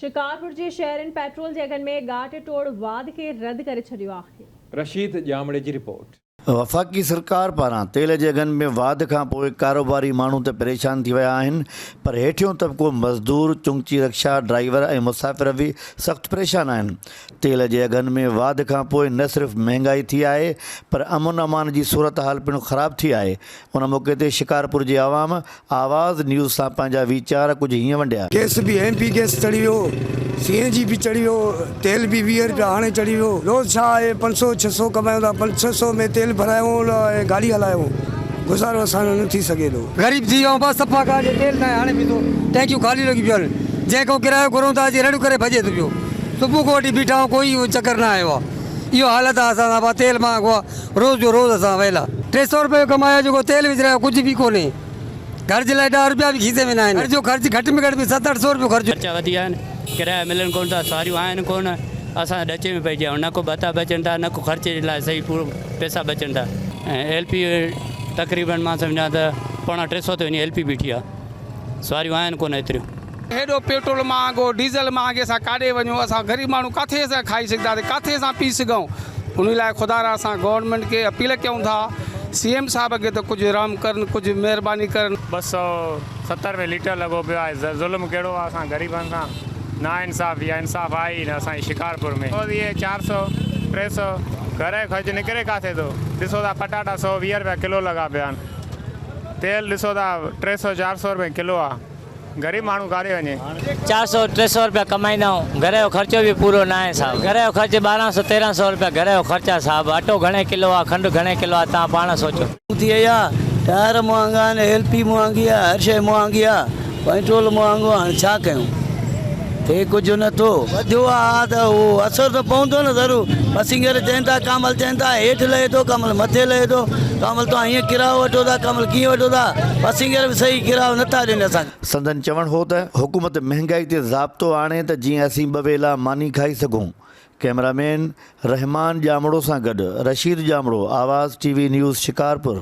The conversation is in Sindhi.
شڪارپور جي شهرين پيٽرول جي اگهن ۾ ڳاٽ ٽوڙ واڌ کي رد ڪري ڇڏيو آهي. رشيد ڄامڙي جي رپورٽ. وفاقي سرڪار پاران تيل جي اگهن ۾ واڌ کانپوء ڪاروباري ماڻهو ته پريشان ٿي ويا آهن پر هيٺيون طبقو مزدور، چنگچي رڪشا ڊرائيور ۽ مسافر به سخت پريشان آهن. تيل جي اگهن ۾ واڌ کانپوء نه صرف مهنگائي ٿي آهي پر امن امان جي صورتحال پڻ خراب ٿي آهي. ان موقعي تي شڪارپور جي عوام آواز نيوز سان پنهنجا ويچار ڪجهه هيئن ونڊيا. گئس به ايم پي گئس چڙهي ويو، سي اين جي به چڙهي ويو، تيل به 20 رپيا هاڻي چڙهي ويو. روز ڇا آهي پنج سو ڇهه سو ڪمايون ٿا، پنج ڇهه سو ۾ تيل ڀرايون ۽ گاڏي هلايون، گذارو اسان جو نه ٿي سگهي ٿو. غريب ٿي ويا آهيون بس صفا ڪا جي تيل ناهي هاڻي به ٿو ٽينڪيون خالي لڳيون پيون آهن جنهن کان ڪرايو گهرون ٿا اچي رڙيون ڪري ڀڄي ٿو پيو صبح کان وٺي بيٺا آهيون ڪوئي چڪر نه آيو آهي اهو حالت آهي اسان سان با تيل مهانگو آهي روز جو روز اسان ويلا 300 روپيه جو ڪمايو جيڪو تيل وجهرايو ڪجهه به ڪونهي گهر جي لاء ڏهه روپيا به کيسي ۾ ناهن گهر جو خرچ گهٽ ۾ گهٽ به ست اٺ سو روپيو خرچ. خرچا وڌي ويا آهن ڪرايا ملن ڪونه ٿا سواريون آهن ڪونه اسان ڏچي ۾ پئجي ويا آهيون نه ڪو ڀتا بچن ٿا نه ڪو خرچي جي لاء صحيح پورو پئسا بچن ٿا ۽ ايل پي تقريبن مان سمجهان ته پوڻا 300 تي وڃي ايل پي بيٺي آهي سواريون آهن ڪونه ايتريون. هيڏو پيٽرول مهانگو ڊيزل مهانگي اسان ڪاڏي وڃون اسان غريب ماڻهو ڪاٿي اسان کائي سگهنداسين ڪاٿي اسان پي سگهون انهي لاء خدا را اسان گورنمينٽ کي اپيل ڪيون ٿا سي ايم صاحب کي ته ڪجهه رحم ڪرن ڪجهه مهرباني ڪرن. 270 روپيه ليٽر لڳو پيو آهي ظلم ڪهڙو آهي اسان غريبن سان نا انصافي آهي انصاف آهي ئي نه اسان جي شڪارپور ۾. روز اهي 400 300 گهر جو خرچ نڪري ڪاٿي ٿو ڏسو ٿا پٽاٽا 120 روپيا ڪلو لڳا پيا آهن تيل ڏسو ٿا 300 400 روپيه ڪلو آهي. غريب ماڻهو ڪاڏي وڃي. 400 300 روپيا ڪمائيندا آهيون گهر جو خرچو به پورو ناهي صاحب گهر جو خرچ 12 سو 13 سو روپيا گهر جو خرچ آهي صاحب اٽو گهڻي ڪلو آهي کنڊ گهڻي ڪلو آهي توهان پاڻ سوچو. ٿي وئي آ ٽائر مهانگا آهن ايل پي مهانگي آ هر شئي مهانگي آ پيٽرول مهانگو آ هاڻي ڇا ڪيون ٿئي ڪجهه نه ٿو. وڌيو آ ته اهو اثر ته پوندو نه ضرور پسينجر چين ٿا ڪا مهل چين ٿا هيٺ لهي ٿو ڪا مهل مٿي لهي ٿو ڪا مهل توهان هيئن ڪرايو وٺو ٿا ڪا مهل ڪيئن وٺو ٿا پسينجر به صحيح ڪرايو نه ٿا ڏين اسان کي. سندن چوڻ هو ته حڪومت مهنگائي تي ضابطو آڻي ته جيئن اسين ٻه ويلا ماني کائي سگهون. ڪئميرا مين رحمان ڄامڙو سان گڏ Rashid Jamro, Awaz T V news Shikarpur.